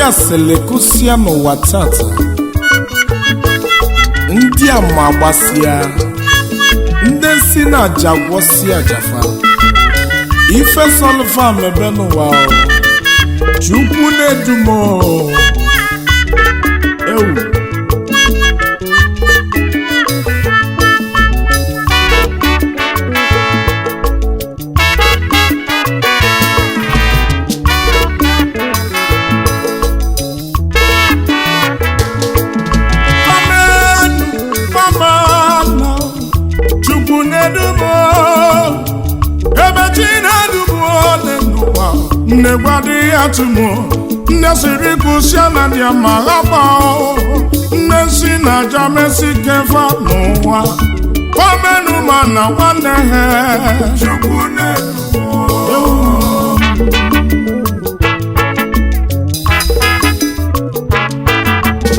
Asịlị kụsịa n'ụwa tata, ndị ama gbasịa, ndị si na aja gwọsịa ajafa ife sọlfa mebe n'ụwa o. Chukwu na-edu m o. Ewu. Amen, mama, Chukwu na-edu m o. Ebe chi na-edu m o dị n'ụwa, nne gwa di ya tụ m o. Nne siri kwụsịa na dị ma ghaba o. Nne si na aja mesi kefa n'ụwa. Kwamenu ma na nwanne ha. Chukwu na-edu m.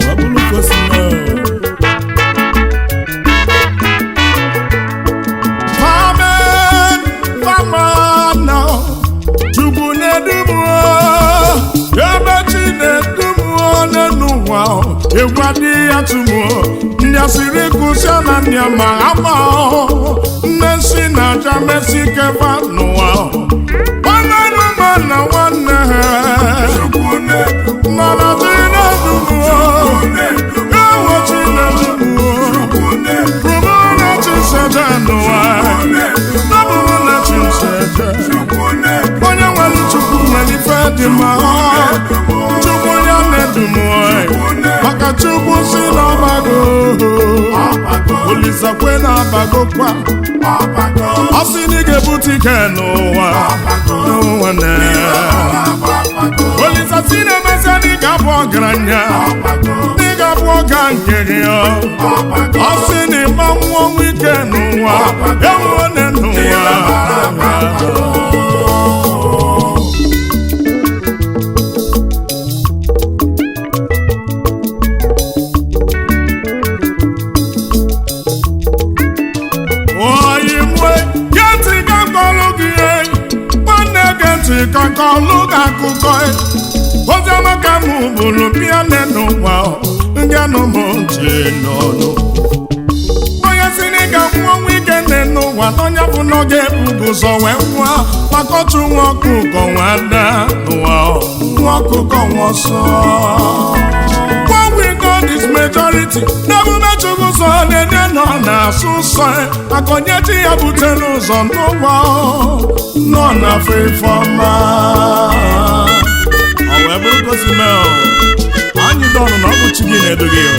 Ọ bụrụ ka o si mee o. Amen, famana, Chukwu na-edu m o, ebe chi na-edu m o n'elu ụwa o, egwu adịghị atụ m o, ndị asịrị kwụsịa na ndị ama ama o, nne si na aja mesi keva n'ụwa o. Nwanne ma na nwanne ha, Chukwu na-edu m. mana chi na-edu m o, Na-edu m. ewo chi na-edu m o, Chukwu na-edu m. bụrụ na chi seje n'ụwa. Na-edu m. Ọ bụrụ na chi nseje, Chukwu na-edu m. onye nwere Chukwu nwere ife dị mma. Chukwu ya na-edu m maka Chukwu si n'ọbago Olisa kwe na-abago kwa Ọbago. ọ sị na ị ga-ebute ike n'ụwa n'ụwa na Ọbago. Olisa si na-emesịa na ị ga-abụ ọgaranya Ọbago. na ị ga-abụ ọga nke gị ọ. Ọbago. Ọ sị na ịma nwụọ ọnwụ ike n'ụwa ewuo na n'ụwa. Oyi mwe, gee ntị ka m kọọrọ gị ihe. Nwanne gee ntị ka m kọọrọ gị akụkọ. Oziọma ka m bụrụ bịa n'ụwa, ngenụ m ntị n'ọnụ. Onye si na ị ga-anwụ ọnwụ ike nne n'ụwa, n'onye bụ na ọ ga-ebugo ụzọ wee nwụọ, maka otu nwa ọkụkọ nwa ada n'ụwa, nwa ọkụkọ nwa ọsọ. What we got is majority. N'emume Chukwu sọ na-enye nọ na-asụ nsọ akọnye chi ya butere ụzọ n'ụwa nọ na fefọma. Ọ wee bụrụ gosi mee o. Anyị dọnụ na ọ bụ chi gị na-edu gị o.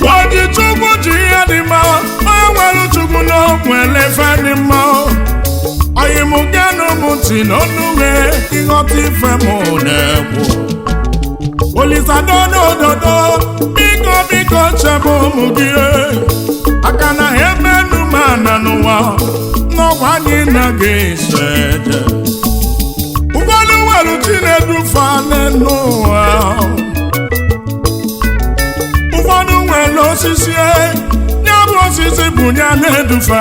Oji Chukwu ji ihe dị mma, onye nwere Chukwu na o nwere ife dị mma. Oyi mụ geenụ m ntị n'ọnụ wee ịghọta ife mụ na-ekwu. Olisa dodododo, biko biko chebe ụmụ gị. Aka na emenu m ana n'ụwa, n'ọgwa anyị na gị so eje. Ụfọdụ nwere chi na-edufa n'ụwa. Ụfọdụ nwere osisi, ya bụ osisi bụ ya na-edufa.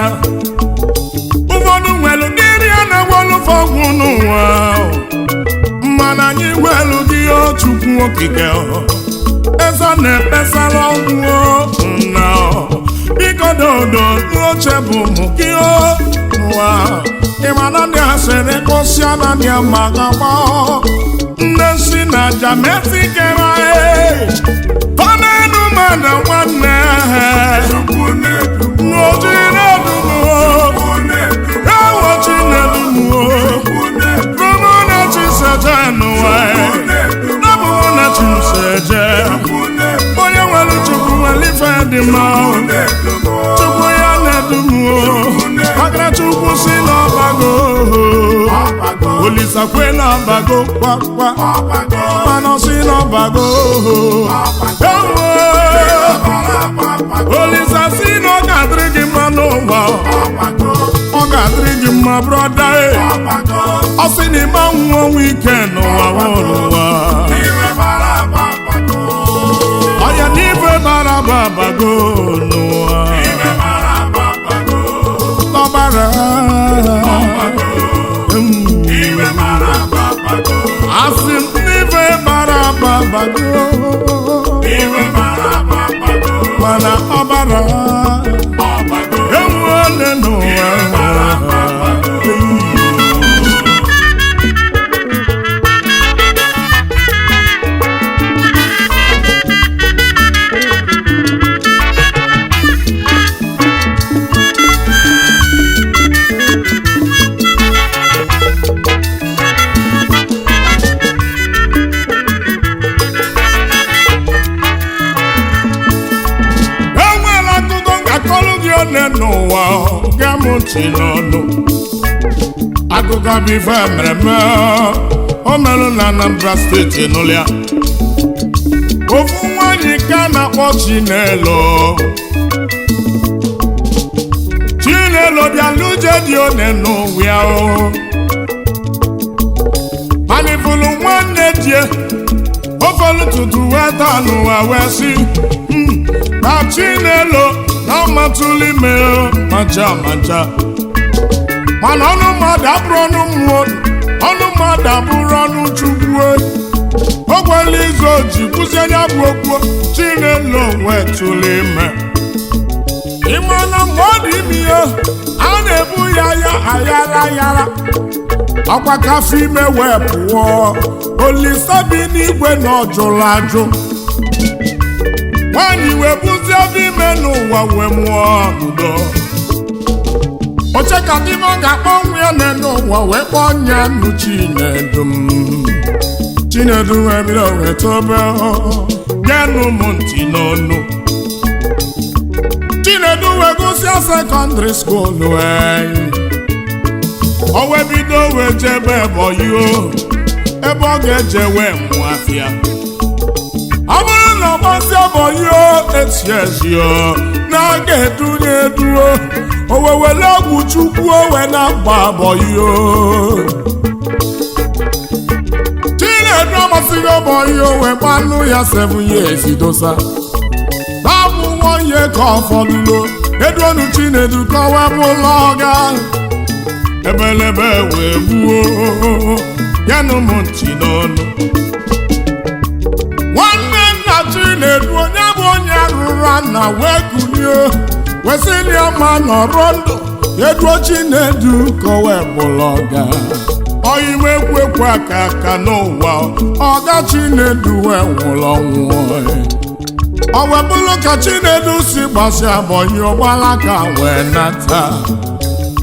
Ụfọdụ nwere dịrị ya na-agwọlụfe ọgwụ n'ụwa, mana anyị nwere gị o Chukwu okike eze na-ekpesara ọgwụ nna biko dodo n'oche bụ mụ gị o n'ụwa. Ịmana ndị asịrị kwụsịa na ndị ama ga-agba nne si na jameti kere tọnenu mana nwanne ha. Chukwu na-edu m. N'oji na-edu m o. Chukwu na-edu m. Ewo Chinedu m o. Chukwu na-edu m. Bụrụ na chi seje n'ụwa. Na-edu m. N'ọbụrụ na chi seje. Chukwu na-edu m. Onye nwere Chukwu nwere ife dị mma. Na-edu m. Chukwu ya na-edu m o. Maka na Chukwu si n'ọbago. Ọbago. Olisa kwe n'ọbago kwa kwa. Ọbago. Mana ọ si n'ọbago. Ewo. Ọbago. Olisa si na ọ ga-adịrị gị mma n'ụwa. Ọbago. Ọ ga-adịrị gị mma brọda e. Ọbago. Ọ sị na ịma nwụọ ọnwụ ike n'ụwa n'ụwa. Ire bara abago. Ọya n'ife bara abago n'ụwa. Ire bara abago. N'ọbara. Ọbago. Iwe mara abago. Mana ọbara Ọbago. Ewu ole n'ụwa. Iwe mara abago. Enwere akụkọ ga-akọrọ gị one n'ụwa, gee m ntị n'ọnụ. Akụkọ bụ ife mere eme, o merụ na Anambra Steeti n'ụlọ. Ofu nwanyị ka a na-akpọ Chinelo. Chinelo bịa luje dị one n'ụwa ya o. Manifulu nwanne die ofelu tutu wee taa n'ụwa wee sị, na Chinelo na ọmatụlụ ime macha macha, mana ọnụ mmadụ abụrụ ọnụ mmụọ, ọnụ mmadụ abụrụ ọnụ Chukwu. O gwela izu oji kwụsị anya bụ okwu. Chinelo wee tụlụ ime. Ịma na mgbe ọ dị ime ihe a na-ebu ya ya ayara ayara ọkwa kafe ime wee pụọ. Olise bi n'igwe na ọ jụrụ ajụ, nwaanyị wee buzie afọ ime n'ụwa wee mụọ n'udo. Oche ka dịma ga-akpọ nwa ya n'elu ụwa wee kpọọ nya nnu Chinedum. Chinedu wee bido wee tobe, geenụ m ntị n'ọnụ. Chinedu wee gụsịa secondary school, wee o wee bido wee jebe Ebonyi o, ebe ọ ga-eje wee mụọ afịa. Ọ bụrụ na ọ gbasịa bọyị o esi esi o na a ga-edunye eduo, o wee were ọgwụ Chukwu o wee na-agba bọyị o. Chinedu amasịghị bọyị o wee gbalụ ya 7 years dosa abụ nwunye ka ọ fọdụlo eduonu Chinedu ka ọ wee bụla ọga ebelebe wee gbuo ya na ụmụ ntị n'ọnụ. Nwanne nna Chinedu, onye bụ onye rụrụ ana, wee kulie wee sị na ma nọrọ ndụ eduo Chinedu ka o wee bụrụ ọga oyiwe ekwu aka aka n'ụwa. Ọga Chinedu wee nwụrụ ọnwụ. Ọ wee bụrụ ka Chinedu si gbasịa bọyị ọgbalaka wee nata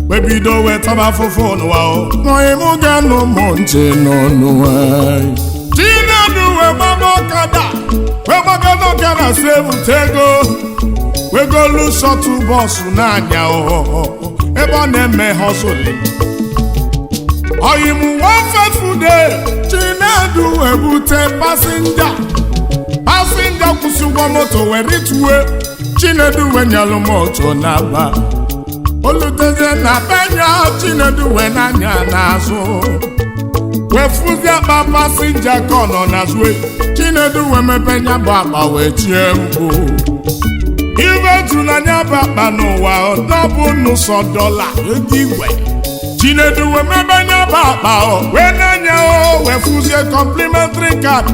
wee bido wee taba afụfụ n'ụwa o n'oyimu ga-anụ ụmụ ntị n'ọnụ. Chinedu wee gbaba ọkada, wee gbagada ọkada si ebute ego, wee golu shuttle bus n'anya ebe ọ na-eme hustling. Oyimu one fateful day, Chinedu wee bute passenger. Passenger kwụsị ụgwọ moto wee ritue. Chinedu wee nyalụ moto n'aba oluteze na benya. Chinedu wee n'anya n'azụ wee fụzie akpa passenger ka ọ nọ n'azụ. Chinedu wee mepe nya bụ akpa wee tie mkpu. Ife jụrụ bụ akpa n'ụwa n'ọbụ n'ụsọ dọla ego igwe. Chinedu wee mebe nya bụ akpa o wee na-anya o wee fụzie complimentary card.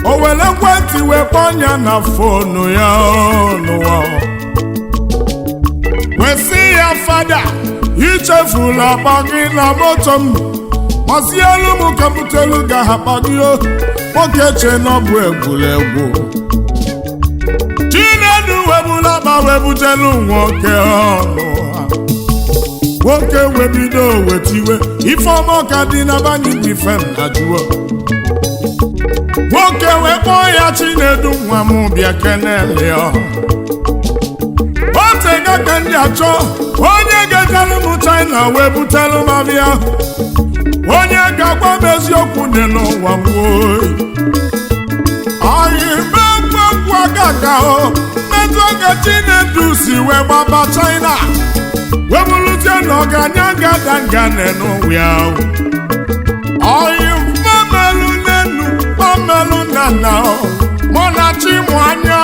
O were ekwentị wee kpọọ ya na phone ya n'ụwa wee sị ya, "Fada, ichefula akpa gị na moto m, gbazielu m ka butelu ga akpa gị o." Nwoke che na ọ bụ egwuregwu. Chinedu webula akpa wee butelu nwoke ọnụ. Nwoke wee bido wetiwe ifeọma ka dị na banye bụ ife na jụọ. Nwoke wee kpọọ ya, "Chinedu nwa m, bịa kenele." Otega ka ndị achọ onye ga-ejelu m China wee butelu m abịa, onye ga-agwa m eziokwu dị n'ụwa m. Anyị mekwekwu agaga o metụ oge Chinedu si wee gbaba China wee bụrụzie na ọganya gada nga n'ụwa ya. Ọyị mamelu n'enu, mamelu na na mụ na chi mụ anya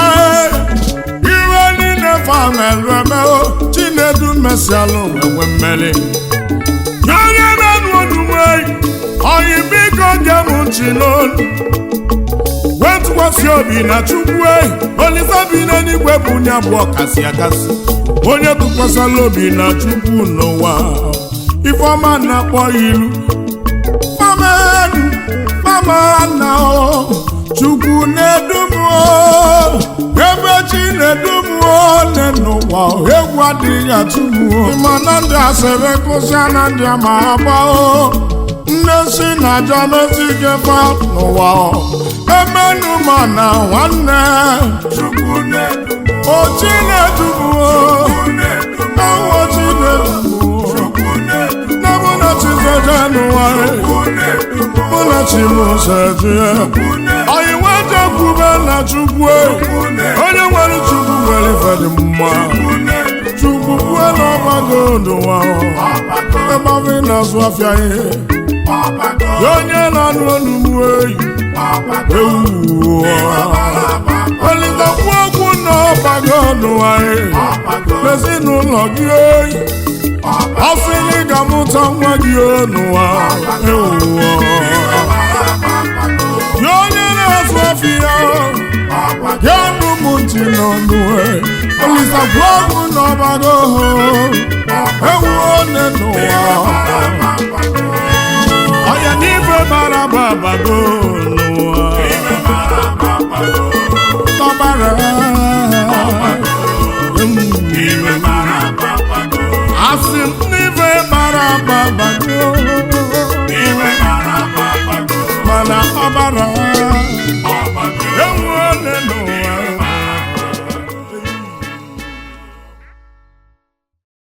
iwe niile famelu emeo. Chinedu mesịalụ wee mmeri onye na-enu onume. Ọyị, biko gee m ntị n'olu. When tụkwasị obi na Chukwu ehi, Olise bi n'eluigwe bụ onye abụọ kasị akasị. Onye tụkwasịla obi na Chukwu n'ụwa, ifeọma na-akpọ ya ilu. Mama enu, mama na o, Chukwu na-edu m o, ebe chi na-edu m o, nne n'ụwa egwu adịghị atụ m o. Mana ndị asịrị kụsịa na ndị ama agba o, nne si na aja mezikefa n'ụwa o. Emenu ma na nwanne Chukwu na-edu m. O chi na-edu m o, Chukwu na-edu m. ọwụ chi na-edu m o. Chukwu na-edu m. Na mụ na chi seje n'ụwa e. Chukwu na-edu m. Mụ na chi m seje. Chukwu na-edu m. Anyị nweta kwube na Chukwu e. Onye nwere Chukwu nwere ife dị mma. Chukwu na-edu m. Chukwu kwue na ọgbago n'ụwa. Ọbago. Ebe ọ bụ ị na-azụ afịa ihe. Ọbago. Ya onye na-anụ olu m eyi. Ọbago. Ewu. Olise kwuo okwu na ọgbago n'ụwa e. Ọbago. Ezinụlọ gị eyi. Ọ sị na ị ga-amụta nwa gị o n'ụwa. Ewu. Ya onye na-azụ afịa. Ya nụ m ntị n'ọnụ e. Olisa kwuo okwu n'ọbago. Ewu one n'ụwa. Ọya n'ife bara abago n'ụwa. Tọbara. Asị m n'ife bara abago. Mana ọbara.